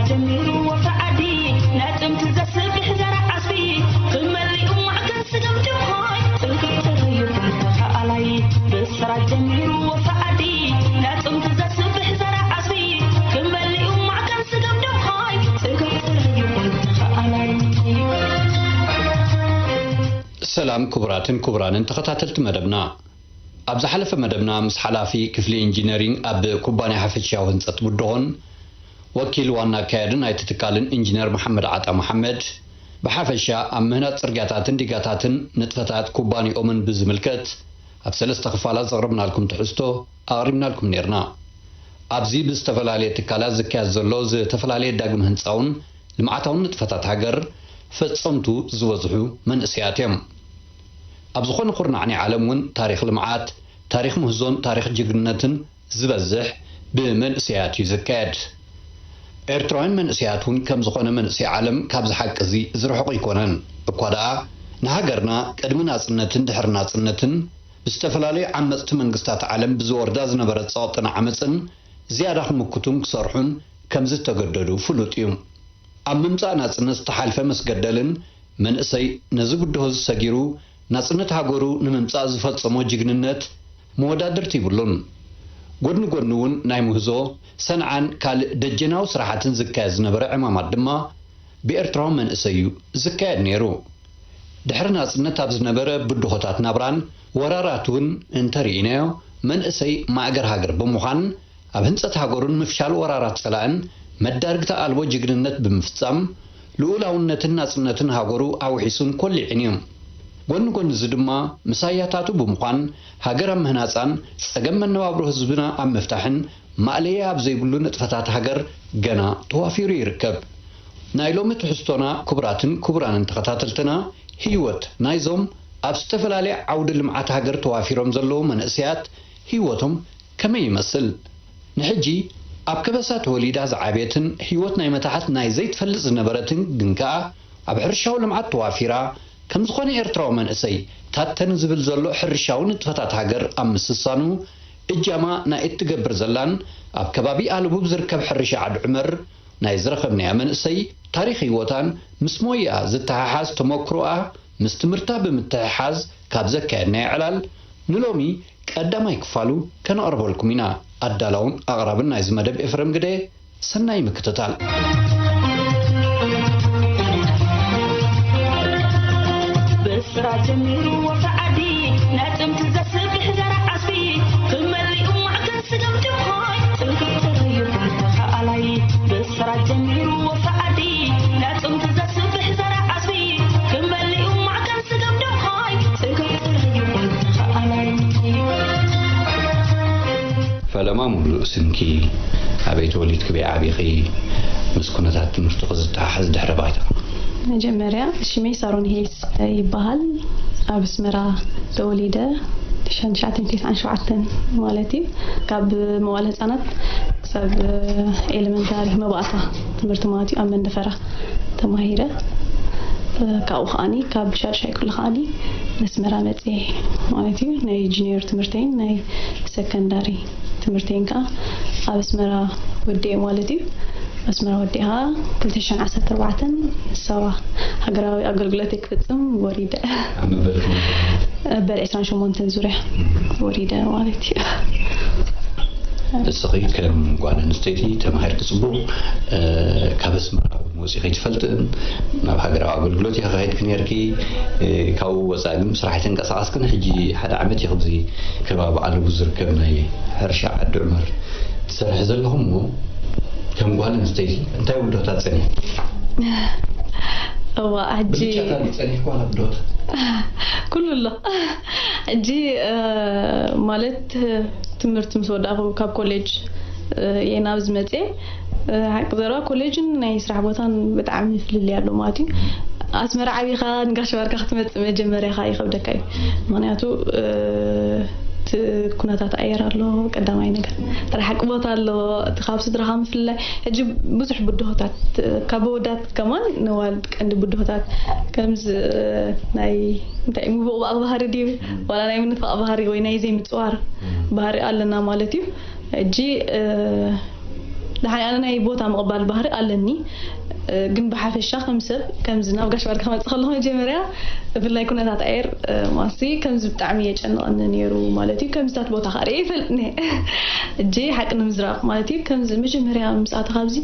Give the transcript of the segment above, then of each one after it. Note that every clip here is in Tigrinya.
ጀሚሩ ወፍዓዲ ናይ ጥንቲ ዘስብሕ ዘርዓ ዓስቢ ክመሊኡ ማዕከን ስገም ድኾይ ጽንክትር ይኹን ተኸኣላይ ብስራት ጀሚሩ ወፍዓዲ ናይ ጥንቲ ዘስብሕ ዘርዓ ዓስቢ ክመሊኡ ማዕከን ስገም ድኾይ ጽንክትር ይኹን ተኸኣላይ። ሰላም ክቡራትን ክቡራንን ተኸታተልቲ መደብና። ኣብ ዝሓለፈ መደብና ምስ ሓላፊ ክፍሊ ኢንጂነሪንግ ኣብ ኩባንያ ሓፈሻዊ ህንጸት ብድሆን ወኪል ዋና ኣካያዲ ናይቲ ትካልን ኢንጂነር መሓመድ ዓጣ መሓመድ ብሓፈሻ ኣብ ምህናጽ ጽርግያታትን ዲጋታትን ንጥፈታት ኩባንያኦምን ብዝምልከት ኣብ ሰለስተ ክፋላት ዘቕረብናልኩም ትሕዝቶ ኣቕሪብናልኩም ነይርና። ኣብዚ ብዝተፈላለየ ትካላት ዝካየድ ዘሎ ዝተፈላለየ ዳግመ ህንጻውን ልምዓታውን ንጥፈታት ሃገር ፈጸምቱ ዝበዝሑ መንእሰያት እዮም። ኣብ ዝኾነ ኩርናዕ ናይ ዓለም እውን ታሪኽ ልምዓት፣ ታሪኽ ምህዞን ታሪኽ ጅግንነትን ዝበዝሕ ብመንእሰያት እዩ ዝካየድ። ኤርትራውያን መንእሰያት እውን ከም ዝኾነ መንእሰይ ዓለም ካብዚ ሓቂ እዚ ዝርሕቑ ኣይኮነን። እኳ ደኣ ንሃገርና ቅድሚ ናጽነትን ድሕሪ ናጽነትን ብዝተፈላለዩ ዓመጽቲ መንግስታት ዓለም ብዝወርዳ ዝነበረ ጸቕጥን ዓመጽን ዝያዳ ክምክቱን ክሰርሑን ከም ዝተገደዱ ፍሉጥ እዩ። ኣብ ምምጻእ ናጽነት ዝተሓልፈ መስገደልን መንእሰይ ነዚ ብድሆ እዚ ሰጊሩ ናጽነት ሃገሩ ንምምጻእ ዝፈጸሞ ጅግንነት መወዳድርቲ ይብሉን። ጎድኒ ጎድኒ እውን ናይ ምህዞ፣ ሰንዓን ካልእ ደጀናዊ ስራሓትን ዝካየድ ዝነበረ ዕማማት ድማ ብኤርትራዊ መንእሰይ እዩ ዝካየድ ነይሩ። ድሕሪ ናጽነት ኣብ ዝነበረ ብድሆታት ናብራን ወራራት እውን እንተርኢናዮ፣ መንእሰይ ማእገር ሃገር ብምዃን ኣብ ህንጸት ሃገሩን ምፍሻል ወራራት ጸላእን መዳርግቲ ኣልቦ ጅግንነት ብምፍጻም፣ ልኡላውነትን ናጽነትን ሃገሩ ኣውሒሱን ኮሊዕን እዩ። ጎኒ ጎኒ እዚ ድማ ምስ ኣያታቱ ብምዃን ሃገር ኣብ ምህናጻን ጸገም መነባብሮ ህዝብና ኣብ ምፍታሕን ማእለያ ኣብ ዘይብሉ ንጥፈታት ሃገር ገና ተዋፊሩ ይርከብ። ናይ ሎሚ ትሕዝቶና ክቡራትን ክቡራንን ተኸታተልትና ህይወት ናይዞም ኣብ ዝተፈላለየ ዓውዲ ልምዓት ሃገር ተዋፊሮም ዘለዉ መንእሰያት ህይወቶም ከመይ ይመስል? ንሕጂ ኣብ ከበሳ ተወሊዳ ዝዓበየትን ህይወት ናይ መታሕት ናይ ዘይትፈልጥ ዝነበረትን ግን ከኣ ኣብ ሕርሻዊ ልምዓት ተዋፊራ ከም ዝኾነ ኤርትራዊ መንእሰይ ታተን ዝብል ዘሎ ሕርሻዊ ንጥፈታት ሃገር ኣብ ምስሳኑ እጃማ ናይ እትገብር ዘላን ኣብ ከባቢ ኣለቡ ብዝርከብ ሕርሻ ዓድ ዑመር ናይ ዝረኸብናያ መንእሰይ ታሪኽ ህይወታን ምስ ሞይኣ ዝተሓሓዝ ተመክሮኣ ምስ ትምህርታ ብምትሕሓዝ ካብ ዘካየድናዮ ዕላል ንሎሚ ቀዳማይ ክፋሉ ከነቕርበልኩም ኢና። ኣዳላውን ኣቕራብን ናይዚ መደብ ኤፍረም ግደ። ሰናይ ምክትታል። ብስራ ጀሚሩ ወፍዓዲ ናይ ጥንቲ ዘስብሕ ዘርዓ ዓስቢ ክመሊኡ ማዕከን ስገም ድኾይ ጽንክትር ይኹን ተኸኣላይ ብስራት ጀሚሩ ወፍዓዲ ናይ ጥንቲ ዘስብሕ ዘርዓ ዓስቢ ክመሊኡ ማዕከን ስገም ድኾይ ጽንክትር ይኹን ተኸኣላይ። ፈለማ ሙሉእ ስምኪ፣ ኣበይ ተወሊድኪ፣ ኣበይ ዓቢኺ፣ ምስ ኩነታት ትምህርትኺ ዝተሓሓዝ ድሕረ ባይታ። መጀመርያ ሽመይ ሳሮን ሄልስ ይበሃል። ኣብ ኣስመራ ተወሊደ፣ ትሽዓን ትሽዓተን ተስዓን ሸውዓተን ማለት እዩ። ካብ መዋለ ህጻናት ክሳብ ኤለመንታሪ መባእታ ትምህርቲ ማለት እዩ ኣብ መንደፈራ ተማሂረ። ካብኡ ከዓኒ ካብ ሻድሻይ ክፍሊ ከዓኒ ንኣስመራ መጽየ ማለት እዩ። ናይ ጁኒየር ትምህርተይን ናይ ሰከንዳሪ ትምህርተይን ከኣ ኣብ ኣስመራ ወዲኤ ማለት እዩ። ኣስመራ ወዲኣ ክልተ ሽሕን ዓሰርተ ኣርባዕተን ሳዋ ሃገራዊ ኣገልግሎተይ ክፍጽም ወሪደ። ኣብ መበል ክንደይ? መበል ዕስራን ሸሞንተን ዙርያ ወሪደ ማለት እዩ። ንስኺ ከም ጓል ኣንስተይቲ ተማሂርኪ ጽቡቕ፣ እ፣ ካብ ኣስመራ መውጺኺ ኣይትፈልጥን፣ ናብ ሃገራዊ ኣገልግሎት ኢኺ ከይድኪ ነይርኪ፣ እ፣ ካብኡ ወጻኢ ግን ብስራሕ ኣይተንቀሳቐስክን። ሕጂ ሓደ ዓመት ኢኺ ኣብዚ ከባቢ ኣለቡ ዝርከብ ናይ ሕርሻ ዓዲ ዑመር ትሰርሒ ዘለኹ እሞ፣ ከም ጓል ኣንስተይቲ እንታይ ውድሆታት ጸኒሕኪ? እዋ፣ ሕጂ ብቻ ታሪኽ ጸኒሕኪ ዋላ ብድሆታት? ኩሉ ኣሎ። ሕጂ፣ እ፣ ማለት ትምህርቲ ምስ ወዳእኩ ካብ ኮሌጅ፣ እ፣ እየ ናብዚ መጽየ። እ፣ ሓቂ ዘረባ ኮሌጅን ናይ ስራሕ ቦታን ብጣዕሚ ፍልልይ ኣሎ ማለት እዩ። ኣስመራ ዓቢኻ ንጋሽ ባርካ ክትመጽእ መጀመርያኻ ይኸብደካ እዩ። ምኽንያቱ፣ እ፣ እቲ ኩነታት ኣየር ኣሎ፣ ቀዳማይ ነገር። ጥራሕ ሓቂ ቦታ ኣሎ፣ እቲ ካብ ስድራኻ ምፍልላይ። ሕጂ ብዙሕ ብድሆታት፣ ካብ ኣወዳት ከማን ነዋልድ ቀንዲ ብድሆታት፣ ከምዚ ናይ፣ እንታይ፣ ምቡቕባቕ ባህሪ ድዩ? ዋላ ናይ ምንፋቕ ባህሪ ወይ ናይ ዘይምጽዋር ባህሪ ኣለና ማለት እዩ። ሕጂ፣ እ፣ ደሓን ኣነ ናይ ቦታ ምቕባል ባህሪ ኣለኒ። እ፣ ግን ብሓፈሻ ከም ሰብ፣ ከምዚ ናብ ጋሽ ባርካ ክመጽእ ከለኹ መጀመርያ፣ ብፍላይ ኩነታት ኣየር፣ እ፣ ማሲ ከምዚ ብጣዕሚ የጨንቐኒ ነይሩ ማለት እዩ። ከምዚታት ቦታ ከዓ ርእየ ይፈልጥኒ። እጂ ሓቂ ንምዝራብ ማለት እዩ። ከምዚ መጀመርያ ምስ ኣተኻ ኣብዚ፣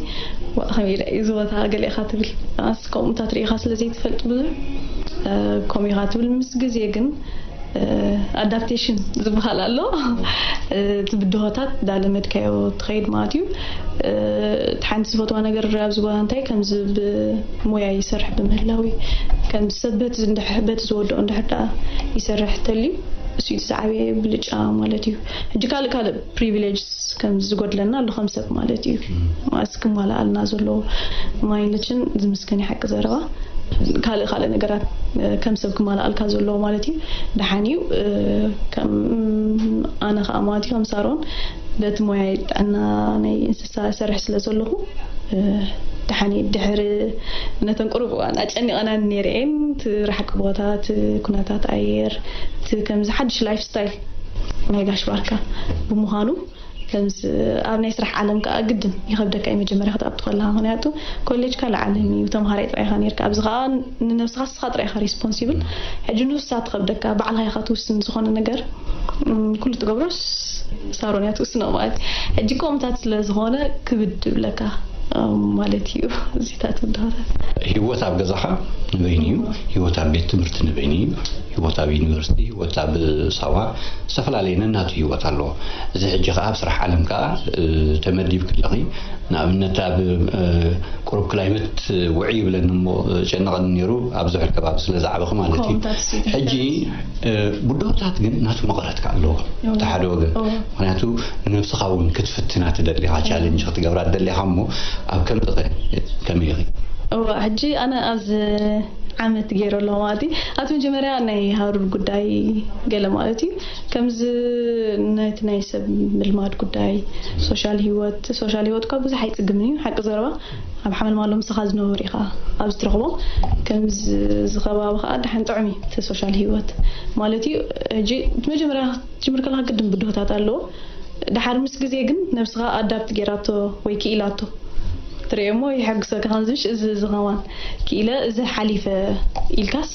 "ዋ፣ ከመይ ኢለ እዩ እዚ ቦታ ገለ ኢኻ ትብል። ኣስ ከምኡታት ርኢኻ ስለ ዘይትፈልጥ ብዙሕ፣ እ፣ ከምኡ ኢኻ ትብል። ምስ ግዜ ግን፣ እ፣ ኣዳፕቴሽን ዝበሃል ኣሎ። እ፣ እቲ ብድሆታት እንዳለመድካዮ ትኸይድ ማለት እዩ። እ፣ እቲ ሓንቲ ዝፈትዋ ነገር ኣብዚ ቦታ እንታይ ከምዚ ብሞያ ይሰርሕ ብምህላዊ፣ ከምዚ ሰብ በቲ እንድሕ-፣ በቲ ዝወድኦ እንድሕር ደኣ ይሰርሕ ተልዩ፣ እሱ እዩ እቲ ዝዓበየ ብልጫ ማለት እዩ። ሕጂ ካልእ ካልእ ፕሪቪሌጅስ ከም ዝጎድለና ኣሎ ከም ሰብ ማለት እዩ። ማስ ክማልኣልና ዘሎ ማይለችን ዝምስገን ሓቂ ዘረባ ካልእ ካልእ ነገራት፣ እ፣ ከም ሰብ ክማልኣልካ ዘለዎ ማለት እዩ። ደሓን እዩ። እ፣ ከም ኣነ ከዓ ማለት እዩ ከም ሳሮን በቲ ሞያ ጥዕና ናይ እንስሳ ሰርሕ ስለ ዘለኹ፣ እ፣ ደሓን እዩ። ድሕሪ ነተን ቁሩብ እዋን ኣጨኒቐና ነይረ እየን። እቲ ርሕቂ ቦታ፣ እቲ ኩነታት ኣየር፣ እቲ ከምዚ ሓድሽ ላይፍ ስታይል ናይ ጋሽ ባርካ ብምዃኑ፣ ከምዚ ኣብ ናይ ስራሕ ዓለም ከዓ ግድን ይኸብደካ እዩ መጀመርያ ክትኣቱ ከለኻ። ምኽንያቱ ኮሌጅ ካልእ ዓለም እዩ፣ ተምሃራይ ጥራይ ኢኻ ነይርካ። ኣብዚ ከዓ ንነብስኻ ንስኻ ጥራይ ኢኻ ሪስፖንሲብል። ሕጂ ንሳ ትኸብደካ፣ ባዕልኻ ኢኻ ትውስን ዝኾነ ነገር፣ እም፣ ኩሉ ትገብሮስ ሳሮን እያ ትውስኖ ማለት እዩ። ሕጂ ከምኡታት ስለ ዝኾነ ክብድ ይብለካ፣ እም፣ ማለት እዩ። እዚታት ውድሃታት። ህይወት ኣብ ገዛኻ ንበይኑ እዩ፣ ህይወት ኣብ ቤት ትምህርቲ ንበይኑ እዩ፣ ህይወት ኣብ ዩኒቨርሲቲ፣ ህይወት ኣብ ሳዋ፣ ዝተፈላለየ ነናቱ ህይወት ኣለዎ። እዚ ሕጂ ከኣ ኣብ ስራሕ ዓለም ከኣ፣ እ፣ ተመዲብኪ ኣለኺ። ንኣብነት ኣብ፣ እ፣ ቁሩብ ክላይመት ውዕይ ይብለኒ እሞ፣ እ፣ ጨነቐኒ ነይሩ፣ ኣብ ዝሑል ከባቢ ስለ ዝዓበኺ ማለት እዩ። ከምኡታት ስኢታት። ሕጂ፣ እ፣ ብድሆታት ግን ናቱ መቐረት ከኣ ኣለዎ። እዎ። እቲ ሓደ ወገን። እዎ። ምኽንያቱ ንነብስኻ እውን ክትፍትና ትደሊ ኢኻ፣ ቻለንጅ ክትገብራ ትደሊ ኢኻ እሞ፣ ኣብ ከምዚ ኸ ከመይ ኢኺ? እዎ፣ ሕጂ ኣነ ኣብዚ ዓመት ገይረ ኣለኹ ማለት እዩ። ኣብቲ መጀመርያ ናይ ሃሩር ጉዳይ ገለ ማለት እዩ። ከምዚ ነቲ ናይ ሰብ ምልማድ ጉዳይ፣ ሶሻል ህይወት፣ ሶሻል ህይወት እኳ ብዙሕ ኣይጽግምን እዩ፣ ሓቂ ዘረባ። ኣብ ሓመልማሎ ምሳኻ ዝነበሩ ኢኻ ኣብዚ ትረኽቦም። ከምዚ ዝኸባቢ ከኣ ደሓን ጥዑም እዩ እቲ ሶሻል ህይወት ማለት እዩ። ሕጂ እቲ መጀመርያ ክትጅምር ከለኻ ግድን ብድሆታት ኣለዎ። ደሓር ምስ ግዜ ግን ነብስኻ ኣዳፕት ጌራቶ ወይ ክኢላቶ ትርእዮ እሞ ይሐግሰካ። ከምዚ ምሽ እዚ፣ እዚ ከማን ክኢለ፣ እዚ ሓሊፈ ኢልካስ፣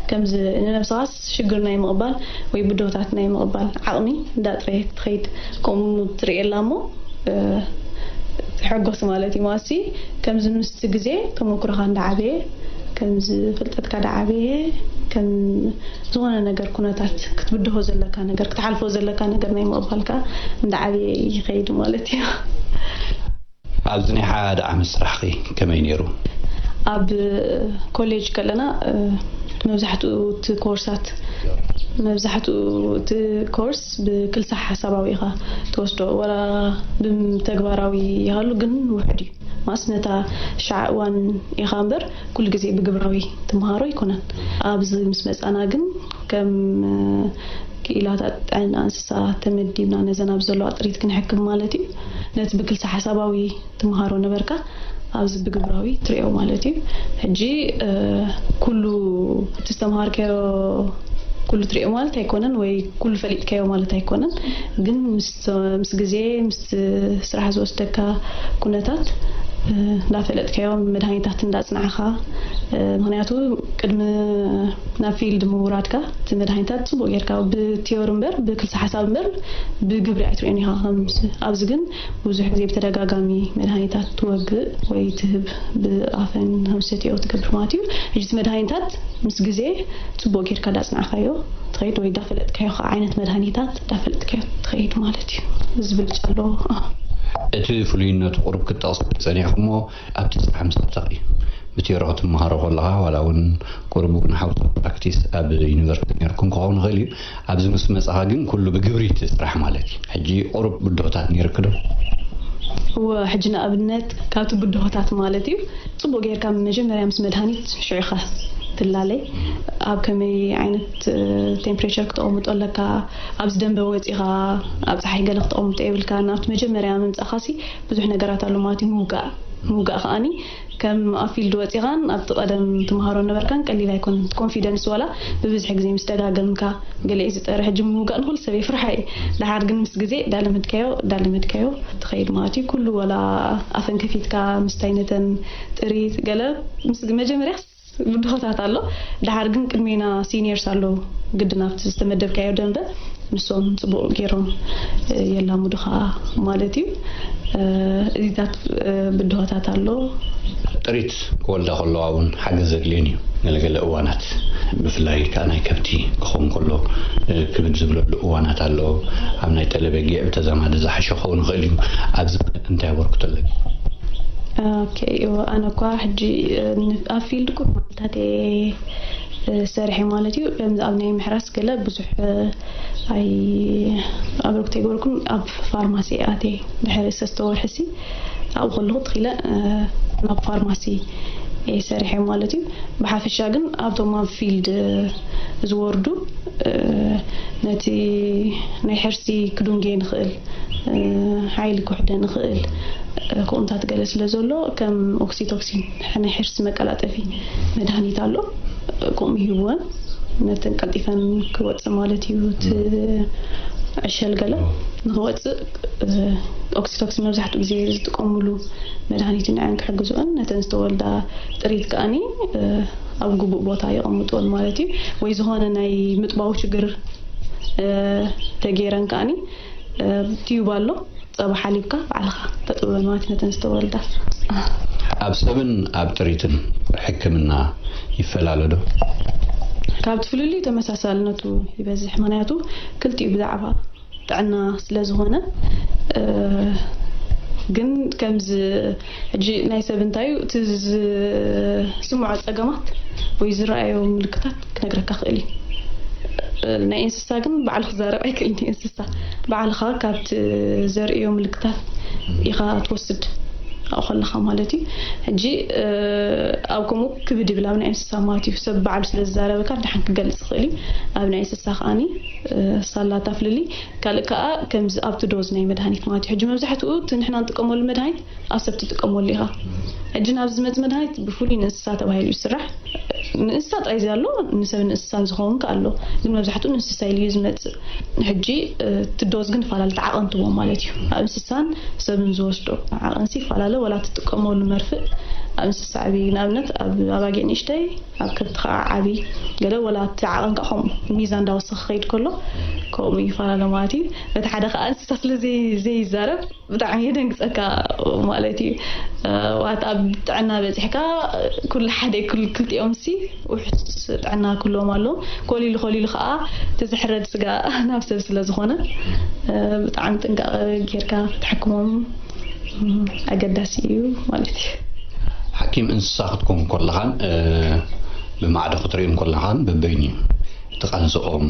ከምዚ ንነብስኻስ ሽግር ናይ ምቕባል ወይ ብድሆታት ናይ ምቕባል ዓቕሚ እንዳጥረየ ክትኸይድ ከምኡ ትርእየላ እሞ፣ እ፣ ትሕጎስ ማለት እዩ። ማሲ ከምዚ ምስቲ ግዜ ተመኩሮኻ እንዳዓበየ፣ ከምዚ ፍልጠትካ እንዳዓበየ፣ ከም ዝኾነ ነገር ኩነታት ክትብድሆ ዘለካ ነገር፣ ክትሓልፎ ዘለካ ነገር ናይ ምቕባልካ እንዳዓበየ ይኸይድ ማለት እዩ። ኣብዚ ናይ ሓደ ዓመት ስራሕኺ ከመይ ነይሩ? ኣብ ኮሌጅ ከለና፣ እ፣ መብዛሕትኡ እቲ ኮርሳት፣ መብዛሕትኡ እቲ ኮርስ ብክልሳ ሓሳባዊ ኢኻ ትወስዶ፣ ወላ ብተግባራዊ ይሃሉ ግን ውሑድ እዩ። ማስ ነታ ሻዕ እዋን ኢኻ እምበር ኩሉ ግዜ ብግብራዊ ትምሃሮ ኣይኮነን። ኣብዚ ምስ መጻና ግን ከም፣ እ፣ ክኢላታት ጥዕና እንስሳ ተመዲብና ነዘን ኣብ ዘለዋ ጥሪት ክንሕክም ማለት እዩ። ነቲ ብክልሳ ሓሳባዊ ትምሃሮ ነበርካ፣ ኣብዚ ብግብራዊ ትሪኦ ማለት እዩ። ሕጂ፣ እ፣ ኩሉ እቲ ዝተምሃርካዮ ኩሉ ትሪኦ ማለት ኣይኮነን፣ ወይ ኩሉ ፈሊጥካዮ ማለት ኣይኮነን። ግን ምስ፣ ምስ ግዜ፣ ምስ ስራሕ ዝወስደካ ኩነታት፣ እ፣ እንዳፈለጥካዮ መድሃኒታት እንዳጽናዕኻ፣ እ፣ ምኽንያቱ ቅድሚ ናብ ፊልድ ምውራድካ እቲ መድሃኒታት ጽቡቕ ጌርካ ብቲዮሪ እምበር፣ ብክልሲ ሓሳብ እምበር፣ ብግብሪ ኣይትሪኦን ኢኻ። ከምዚ፣ ኣብዚ ግን ብዙሕ ግዜ ብተደጋጋሚ መድሃኒታት ትወግእ ወይ ትህብ፣ ብኣፈን ከም ሰትዮ ትገብር ማለት እዩ። ሕጂ እቲ መድሃኒታት ምስ ግዜ ጽቡቕ ጌርካ እንዳጽናዕካዮ ትኸይድ ወይ እንዳፈለጥካዮ ከዓ ዓይነት መድሃኒታት እንዳፈለጥካዮ ትኸይድ ማለት እዩ። እዚ ብልጫ ኣለዎ። እቲ ፍሉይነቱ ቁሩብ ክትጠቕስ ጸኒሕኩሞ ኣብቲ ስራሕ ምስ ኣተኺ ብቲዮሪ ክትመሃሮ ከለኻ ዋላ እውን ቁሩብ እውን ሓውሲ ፕራክቲስ ኣብ ዩኒቨርሲቲ ነርኩም ክኸውን ይኽእል እዩ። ኣብዚ ምስ መጻኻ ግን ኩሉ ብግብሪ እቲ ስራሕ ማለት እዩ። ሕጂ ቁሩብ ብድሆታት ነይርክ ዶ? እወ፣ ሕጂ ንኣብነት ካብቲ ብድሆታት ማለት እዩ፣ ጽቡቕ ጌርካ መጀመርያ ምስ መድሃኒት ሽዑ ኢኻ ትላለይ። ኣብ ከመይ ዓይነት፣ እ፣ ቴምፕሬቸር ክተቐምጦ ኣለካ፣ ኣብዚ ደንበ ወጺኻ ኣብ ጸሓይ ገለ ክተቐምጦ የብልካ። ናብቲ መጀመርያ ምምጻእኻሲ ብዙሕ ነገራት ኣሎ ማለት እዩ፣ ምውጋእ ምውጋእ ከዓኒ ከም ኣብ ፊልድ ወፂኻን ኣብቲ ቀደም ትምሃሮ ነበርካን ቀሊል ኣይኮነን። ኮንፊደንስ ዋላ ብብዝሒ ግዜ ምስ ደጋገምካ ገለ እዩ ዝጠርሕ። ሕጂ ምውጋእ ንኹሉ ሰብ የፍርሓ እዩ። ደሓር ግን ምስ ግዜ ዳለመድካዮ ዳለመድካዮ ትኸይድ ማለት እዩ። ኩሉ ዋላ ኣፈን ከፊትካ ምስታይ ነተን ጥሪት ገለ ምስ መጀመርያ ብድሆታት ኣሎ። ደሓር ግን ቅድሜና ሲኒየርስ ኣለዉ፣ ግድን ኣብቲ ዝተመደብካዮ ደንበ ንሶም ጽቡቕ ገይሮም የላምዱኻ ማለት እዩ። እዚታት ብድሆታት ኣሎ። ጥሪት ክወልዳ ከለዋ እውን ሓገዝ ዘድልየን እዩ። ገለገለ እዋናት ብፍላይ ከዓ ናይ ከብቲ ክኸውን ከሎ ክብድ ዝብለሉ እዋናት ኣሎ። ኣብ ናይ ጠለበጊዕ ብተዛማዲ ዝሓሸ ክኸውን ይኽእል እዩ። ኣብዚ እንታይ ኣበርክቶ ኣለኪ? ኦኬ፣ እወ፣ ኣነ እኳ ሕጂ ኣብ ፊልድ ቁሩብ መዓልታት እየ ሰሪሐ ማለት እዩ። ከምዚ ኣብ ናይ ምሕራስ ገለ ብዙሕ ኣይ ኣበርክቶ ኣይገበርኩን። ኣብ ፋርማሲ እየ ኣትየ ድሕሪ ሰለስተ ወርሒ ሲ ኣብኡ ከለኹ ተኺለ ናብ ፋርማሲ እየ ሰሪሐ ማለት እዩ። ብሓፈሻ ግን ኣብቶም ኣብ ፊልድ ዝወርዱ ነቲ ናይ ሕርሲ ክዱንጌ ንኽእል ሓይሊ ክውሕደ ንኽእል ክቕምታት ገለ ስለ ዘሎ ከም ኦክሲቶክሲን ናይ ሕርሲ መቀላጠፊ መድሃኒት ኣሎ። ከምኡ ይህብወን ነተን ቀልጢፈን ክወፅእ ማለት እዩ። እቲ ዕሸል ገለ ንክወፅእ ኦክሲቶክሲን መብዛሕትኡ ግዜ ዝጥቀሙሉ መድሃኒት ንዐን ክሕግዝኦን ነተን ዝተወልዳ ጥሪት ከዓኒ ኣብ ግቡእ ቦታ የቐምጥወን ማለት እዩ። ወይ ዝኾነ ናይ ምጥባው ሽግር ተገይረን ከዓኒ ቲዩብ ኣሎ ጸባ ሓሊብካ ባዕልኻ ተጥበን ማለት ነተን ዝተወልዳ። ኣብ ሰብን ኣብ ጥሪትን ሕክምና ይፈላለ ዶ? ካብቲ ፍልልዩ ተመሳሳልነቱ ይበዝሕ። ምኽንያቱ ክልቲኡ ብዛዕባ ጥዕና ስለ ዝኾነ ግን ከምዚ ሕጂ ናይ ሰብ እንታይ እዩ እቲ ዝስምዖ ጸገማት ወይ ዝረኣዮ ምልክታት ክነግረካ ክእል እዩ። ናይ እንስሳ ግን ባዕሉ ክዛረብ ኣይክእልን እዩ። እንስሳ ባዕልኻ ካብቲ ዘርእዮ ምልክታት ኢኻ ትወስድ ኣብኡ ከለኻ ማለት እዩ። ሕጂ ኣብ ከምኡ ክብድ ይብል ኣብ ናይ እንስሳ ማለት እዩ። ሰብ ባዕሉ ስለ ዝዛረበካ ደሓን ክገልጽ ይኽእል እዩ። ኣብ ናይ እንስሳ ከዓኒ ሳላታ ፍልልይ ካልእ ከዓ ከምዚ ኣብቲ ዶዝ ናይ መድሃኒት ማለት እዩ። ሕጂ መብዛሕትኡ እቲ ንሕና ንጥቀመሉ መድሃኒት ኣብ ሰብ ትጥቀመሉ ኢኻ። ሕጂ ናብ ዝመፅ መድሃኒት ብፍሉይ ንእንስሳ ተባሂሉ ይስራሕ። ንእንስሳ ጥራይ ዘሎ ንሰብ ንእንስሳን ዝኸውን ከ ኣሎ፣ ግን መብዛሕትኡ ንእንስሳ ኢሉ እዩ ዝመፅእ። ሕጂ እቲ ዶዝ ግን ይፈላለ፣ እቲ ዓቐን ትቦ ማለት እዩ። ኣብ እንስሳን ሰብን ዝወስዶ ዓቐንሲ ይፈላለ፣ ወላ ትጥቀመሉ መርፍእ ኣብ እንስሳ ዓብዪ፣ ንኣብነት ኣብ ኣባጊዕ ንእሽተይ ኣብ ከብቲ ከዓ ዓብዪ ገለ፣ ወላ እቲ ዓቐን ከዓ ከምኡ ሚዛን እንዳወሰኸ ክኸይድ ከሎ ከምኡ ይፈላለ ማለት እዩ። በቲ ሓደ ከዓ እንስሳ ስለ ዘይ- ዘይዛረብ ብጣዕሚ የደንግፀካ ማለት እዩ። ዋት ኣብ ጥዕና በፂሕካ ኩሉ ሓደ ክልቲኦም ሲ ውሑስ ጥዕና ክህልዎም ኣለዎም። ኮሊሉ ኮሊሉ ከዓ እቲ ዝሕረድ ስጋ ናብ ሰብ ስለ ዝኾነ ብጣዕሚ ጥንቃቐ ጌርካ ክትሕክሞም ኣገዳሲ እዩ ማለት እዩ። ሓኪም እንስሳ ክትኮን ከለኻን ብማዕዶ ክትሪኦም ከለኻን በበይኑ እዩ። እቲ ቃንዝኦም፣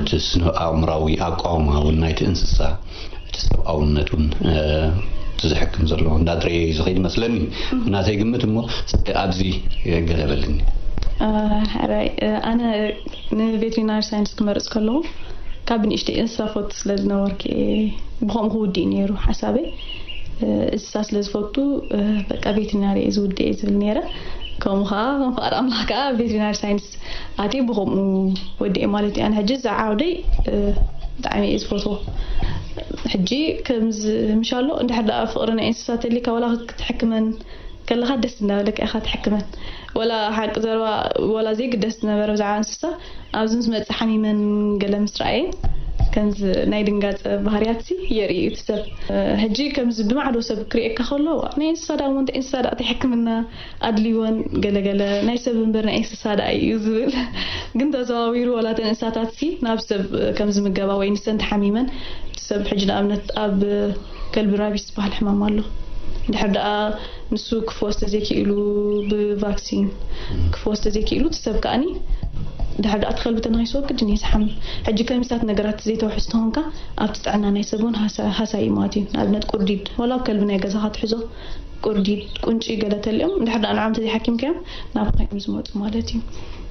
እቲ ስነ ኣእምራዊ ኣቃውማ እውን ናይቲ እንስሳ፣ እቲ ሰብኣውነት እውን እቲ ዝሕክም ዘሎ እንዳጥረየ እዩ ዝኸይድ መስለኒ። ናተይ ግምት እሞ ኣብዚ ገለ በልኒ። ሕራይ ኣነ ንቬትሪናሪ ሳይንስ ክመርፅ ከለኹ ካብ ንእሽተይ እንስሳ ፈቱ ስለ ዝነበርኩ ብኸምኡ ክውድእ ነይሩ ሓሳበይ። እንስሳ ስለ ዝፈቱ በቃ ቬትሪናሪ እየ ዝውድእ እየ ዝብል ነይረ። ከምኡ ከዓ ከም ፍቓድ ኣምላኽ ከዓ ቬትሪናሪ ሳይንስ ኣትየ ብኸምኡ ወዲኤ ማለት እዩ። ኣነ ሕጂ እዛ ዓውደይ ብጣዕሚ እየ ዝፈትዎ። ሕጂ ከምዚ ምሻሎ እንድሕር ደኣ ፍቕሪ ናይ እንስሳ ተልካ ዋላ ክትሕክመን ከለኻ ደስ እንዳበለካ ኢኻ ትሕክመን። ወላ ሓቂ ዘረባ ዋላ ዘይግደስ ዝነበረ ብዛዕባ እንስሳ ኣብዚ ምስ መፅእ ሓሚመን ገለ ምስ ረኣየ ከምዚ ናይ ድንጋፀ ባህርያትሲ የርኢ እቲ ሰብ። ሕጂ ከምዚ ብማዕዶ ሰብ ክርእየካ ከሎ ናይ እንስሳ ደኣ እሞ እንታይ እንስሳ ደኣ እንታይ ሕክምና ኣድልይወን ገለገለ ናይ ሰብ እምበር ናይ እንስሳ ደኣ እዩ ዝብል ግን ተዘዋዊሩ ዋላ እተን እንስሳታት ሲ ናብ ሰብ ከም ዝምገባ ወይ ንሰን ተሓሚመን እቲ ሰብ ሕጂ ንኣብነት ኣብ ከልቢ ራቢስ ዝበሃል ሕማም ኣሎ እንድሕር ደኣ ንሱ ክፍወስ ተዘይክኢሉ ብቫክሲን ክፍወስ ተዘይክኢሉ እቲ ሰብ ከኣኒ ድሕር ደኣ እቲ ከልቢ ተነኺስዎ ግድን እዩ ዝሓምም ሕጂ ከምሳት ነገራት ዘይተውሕዝ ተኾንካ ኣብቲ ጥዕና ናይ ሰብ እውን ሃሳይ እዩ ማለት እዩ ንኣብነት ቁርዲድ ዋላ ከልቢ ናይ ገዛኻ ትሕዞ ቁርዲድ፣ ቁንጪ ገለ ተሊኦም እንድሕር ደኣ ንዖም ተዘይሓኪምካዮም ናባኻ እዮም ዝመፁ ማለት እዩ።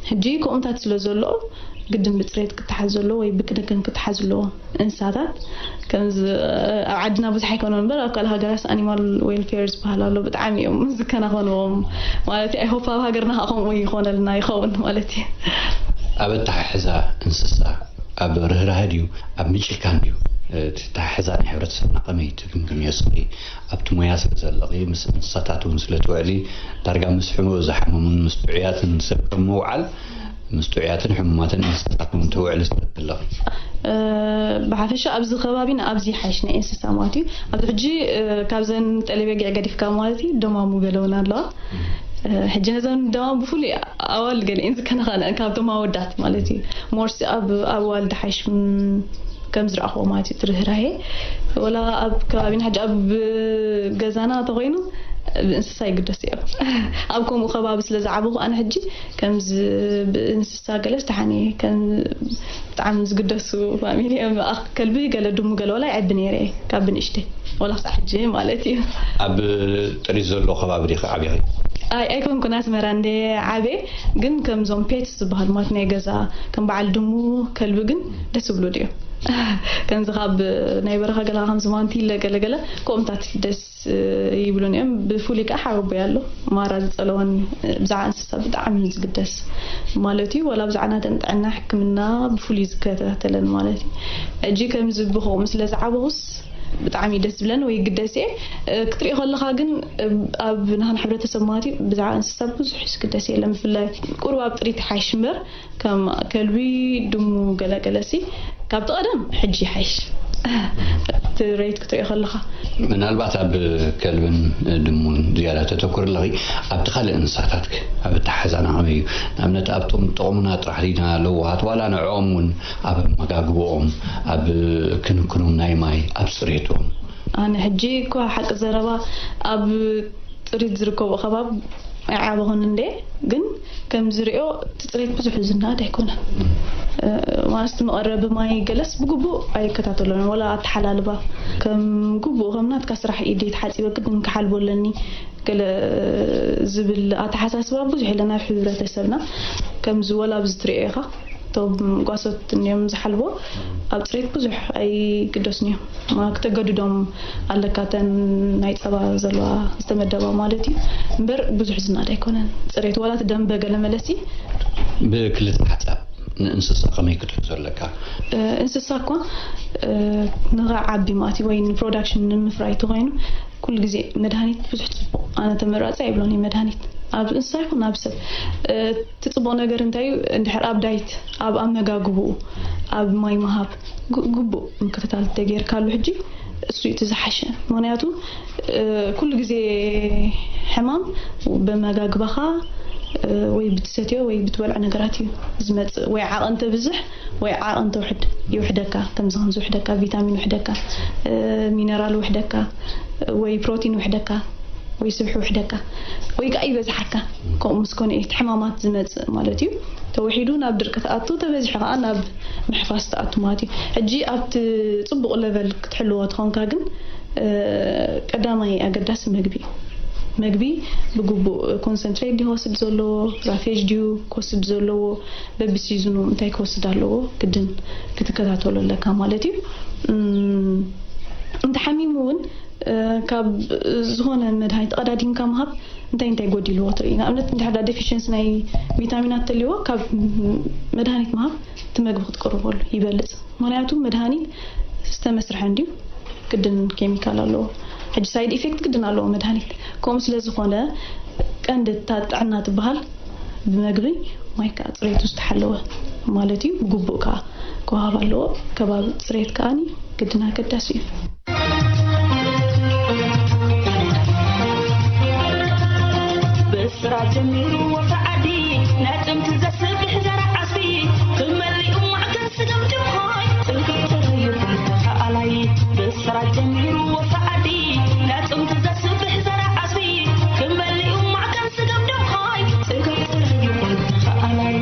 ሕጂ ከምኡታት ስለ ዘሎ ግድን ብፅሬት ክተሓዝ ዘለዎ ወይ ብክንክን ክተሓዝ ዘለዎ እንስሳታት ከምዚ ኣብ ዓድና ብዙሕ ኣይኮነ እምበር ኣብ ካልእ ሃገራት ኣኒማል ዌልፌር ዝበሃል ኣሎ። ብጣዕሚ እዮም ዝከናኸንዎም ማለት እዩ። I hope ኣብ ሃገርና ከዓ ከምኡ ይኾነልና ይኸውን ማለት እዩ። ኣብ ኣተሓሕዛ እንስሳ ኣብ ርህራሀ ድዩ ኣብ ምጭካን ድዩ? እቲ ኣተሓሕዛ ናይ ሕብረተሰብና ከመይ ትግምግምዮ እስኺ? ኣብቲ ሞያ ስለ ዘለኺ ምስ እንስሳታት እውን ስለ ትውዕሊ ዳርጋ ምስ ሕሙ ዝሓመሙን ምስ ጥዑያትን ሰብ ከም ምውዓል ምስ ጥዑያትን ሕሙማትን እንስሳታት እውን ትውዕሊ ስለ ዘለኺ። ብሓፈሻ ኣብዚ ከባቢና ኣብዚ ይሓይሽ ናይ እንስሳ ማለት እዩ። ኣብዚ ሕጂ ካብዘን ጠለቤጊዕ ገዲፍካ ማለት እዩ ደማሙ ገለውን ኣለዋ። ሕጂ ነዘን ደማሙ ብፍሉይ ኣዋል ገሊአን ዝከናኸነን ካብቶም ኣወዳት ማለት እዩ። ሞርሲ ኣብ ኣዋልድ ሓይሽ ከም ዝረኣኽዎ ማለት እዩ ትርህራሄ ወላ ኣብ ከባቢና ሕጂ ኣብ ገዛና ተኮይኑ ብእንስሳ ይግደስ እዮም። ኣብ ከምኡ ከባቢ ስለ ዝዓበኹ ኣነ ሕጂ ከምዚ ብእንስሳ ገለስ ተሓኒ ከም ብጣዕሚ ዝግደሱ ፋሚሊ እዮም። ከልቢ ገለ ድሙ ገለ ወላ ይዕቢ ነይረ ካብ ብንእሽተይ ወላ ክሳዕ ሕጂ ማለት እዩ። ኣብ ጥሪት ዘሎ ከባቢ ዲኺ ዓቢኺ? ኣይ ኣይኮንኩን ኣስመራ እንደ ዓቤ ግን ከምዞም ፔትስ ዝበሃል ማለት ናይ ገዛ ከም በዓል ድሙ ከልቢ ግን ደስ ብሉ ድዮም። ከምዚ ካብ ናይ በረኻ ገለ ከምዚ ማንቲለ ገለገለ ከምኡታት ደስ ይብሉን እዮም። ብፍሉይ ከዓ ሓወቦይ ኣሎ ማራ ዝፀለወኒ ብዛዕባ እንስሳ ብጣዕሚ እዩ ዝግደስ ማለት እዩ። ዋላ ብዛዕባ ናተን ጥዕና ሕክምና ብፍሉይ ዝከታተለን ማለት እዩ። ሕጂ ከምዚ ብኸምኡ ስለ ዝዓበኹስ ብጣዕሚ ደስ ዝብለን ወይ ግደስ እየ ክትሪኦ ከለኻ ግን ኣብ ናህን ሕብረተሰብ ማለት እዩ ብዛዕባ እንስሳ ብዙሕ ዝግደስ የለን ብፍላይ ቁሩብ ኣብ ጥሪት ይሓይሽ እምበር ከም ከልቢ ድሙ ገለገለሲ ካብቲ ቀደም ሕጂ ይሓይሽ እቲ ሬት ክትሪኦ ከለኻ ምናልባት ኣብ ከልብን ድሙን ዝያዳ ተተኩር ኣለኺ ኣብቲ ካልእ እንስሳታት ከ ኣብ ኣተሓሕዛና ከመይ እዩ ንኣብነት ኣብቶም ጥቕሙና ጥራሕ ዲና ለዋሃት ዋላ ንዕኦም እውን ኣብ ኣመጋግብኦም ኣብ ክንክኖም ናይ ማይ ኣብ ፅሬቶም ኣነ ሕጂ እኳ ሓቂ ዘረባ ኣብ ጥሪት ዝርከቡ ከባብ ኣይዓበኹን እንደ ግን ከም ዝሪኦ እቲ ፅሬት ብዙሕ ዝናድ ኣይኮነን ማለት መቐረቢ ማይ ገለስ ብግቡእ ኣይከታተሎን ወላ ኣተሓላልባ ከም ግቡእ ከም ናትካ ስራሕ ኢደ ተሓፂበ ግድን ክሓልቦ ኣለኒ ገለ ዝብል ኣተሓሳስባ ብዙሕ የለን ኣብ ሕብረተሰብና ከምዚ ወላ ኣብዚ ትሪኦ ኢኻ እቶም ጓሶት እኒኦም ዝሓልቦ ኣብ ፅሬት ብዙሕ ኣይግደሱን እዮም ክተገድዶም ኣለካ እተን ናይ ፀባ ዘለዋ ዝተመደባ ማለት እዩ እምበር ብዙሕ ዝናድ ኣይኮነን ፅሬት ዋላ እቲ ደንበ ገለ መለሲ ብክልተ ሓሳብ ንእንስሳ ከመይ ክትሕዞ ኣለካ እንስሳ እኳ ንኸዓቢ ማለት እዩ ወይ ንፕሮዳክሽን ንምፍራይ ተኮይኑ ኩሉ ግዜ መድሃኒት ብዙሕ ፅቡቅ ኣነ ተመራፂ ኣይብሎን እዩ መድሃኒት ኣብ እንስሳ ይኹን ኣብ ሰብ እቲ ፅቡቅ ነገር እንታይ እዩ እንድሕር ኣብ ዳይት ኣብ ኣመጋግብኡ ኣብ ማይ ምሃብ ግቡእ ምክትታል ተገይርካሉ ሕጂ እሱ እቲ ዝሓሸ ምክንያቱ ኩሉ ግዜ ሕማም በመጋግባኻ ወይ ብትሰትዮ ወይ ብትበልዖ ነገራት እዩ ዝመፅእ ወይ ዓቐን ተብዝሕ ወይ ዓቐን ተውሕድ ይውሕደካ ከምዚ ከም ዝውሕደካ ቪታሚን ውሕደካ ሚነራል ውሕደካ ወይ ፕሮቲን ውሕደካ ወይ ስብሒ ውሕደካ ወይ ከዓ ይበዝሓካ ከምኡ ምስ ኮነ እዩ እቲ ሕማማት ዝመፅእ ማለት እዩ ተወሒዱ ናብ ድርቂ ተኣቱ ተበዚሑ ከዓ ናብ ምሕፋስ ተኣቱ ማለት እዩ ሕጂ ኣብቲ ፅቡቕ ለቨል ክትሕልዎ ትኾንካ ግን ቀዳማይ ኣገዳሲ መግቢ እዩ መግቢ ብግቡእ ኮንሰንትሬት ድዩ ክወስድ ዘለዎ ራፌጅ ድዩ ክወስድ ዘለዎ በቢ ሲዝኑ እንታይ ክወስድ ኣለዎ ግድን ክትከታተሎ ኣለካ ማለት እዩ እንተሓሚሙ እውን ካብ ዝኾነ መድሃኒት ተቐዳዲምካ ምሃብ እንታይ እንታይ ጎዲልዎ ትርኢ ንኣብነት እንድሕር ዳ ዴፊሽንስ ናይ ቪታሚናት ተልዎ ካብ መድሃኒት ምሃብ እቲ መግቢ ክትቅርበሉ ይበልፅ ምክንያቱ መድሃኒት ዝተመስርሐ እንድዩ ግድን ኬሚካል ኣለዎ ሕጂ ሳይድ ኢፌክት ግድን ኣለዎ መድሃኒት ከምኡ ስለ ዝኾነ ቀንዲ እታ ጥዕና ትበሃል ብመግቢ ማይ ከዓ ፅሬቱ ዝተሓለወ ማለት እዩ ብግቡእ ከዓ ክወሃብ ኣለዎ ከባቢ ፅሬት ከዓ ግድን ኣገዳሲ እዩ ብስራ ጀሚሩ ወፍሪ ዓዲ ናይ ጥምቲ ዘስብሕ ዘርዓ ዓስቢ ክመሊኡ ማዕከን ስገም ድኾይ ጥንክር ይኹን ተኸኣላይ ብስራ ጀሚሩ ወፍሪ ዓዲ ናይ ጥምቲ ዘስብሕ ዘርዓ ዓስቢ ክመሊኡ ማዕከን ስገም ድኾይ ጥንክር ይኹን ተኸኣላይ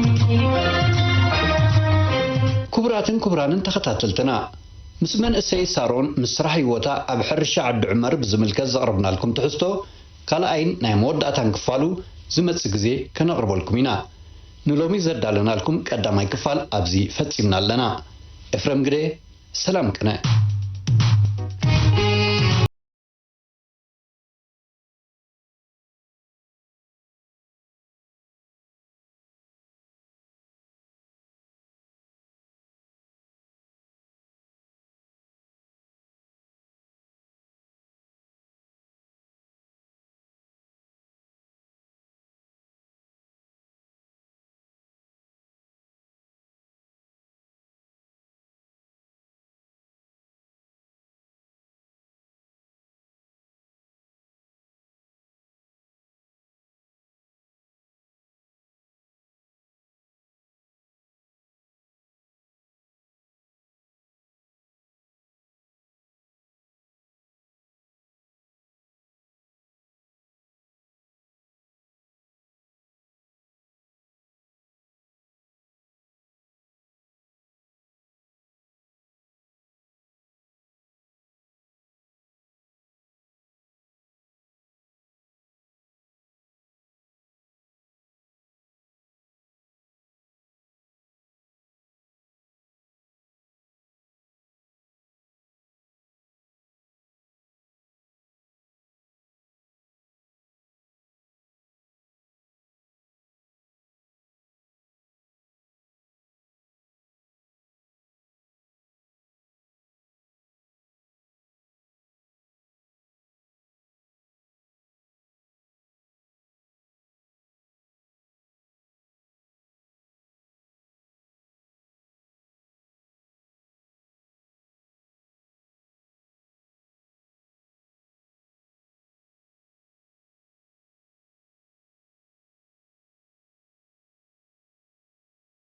ክቡራትን ክቡራንን ተኸታተልትና ምስ መንእሰይ ሳሮን ምስ ስራሕ ህይወታ ኣብ ሕርሻ ዓዲ ዑመር ብዝምልከት ዘቕረብናልኩም ትሕዝቶ ካልኣይን ናይ መወዳእታን ክፋሉ ዝመጽእ ግዜ ከነቕርበልኩም ኢና። ንሎሚ ዘዳለናልኩም ቀዳማይ ክፋል ኣብዚ ፈጺምና ኣለና። ኤፍረም ግደ፣ ሰላም ቅነ።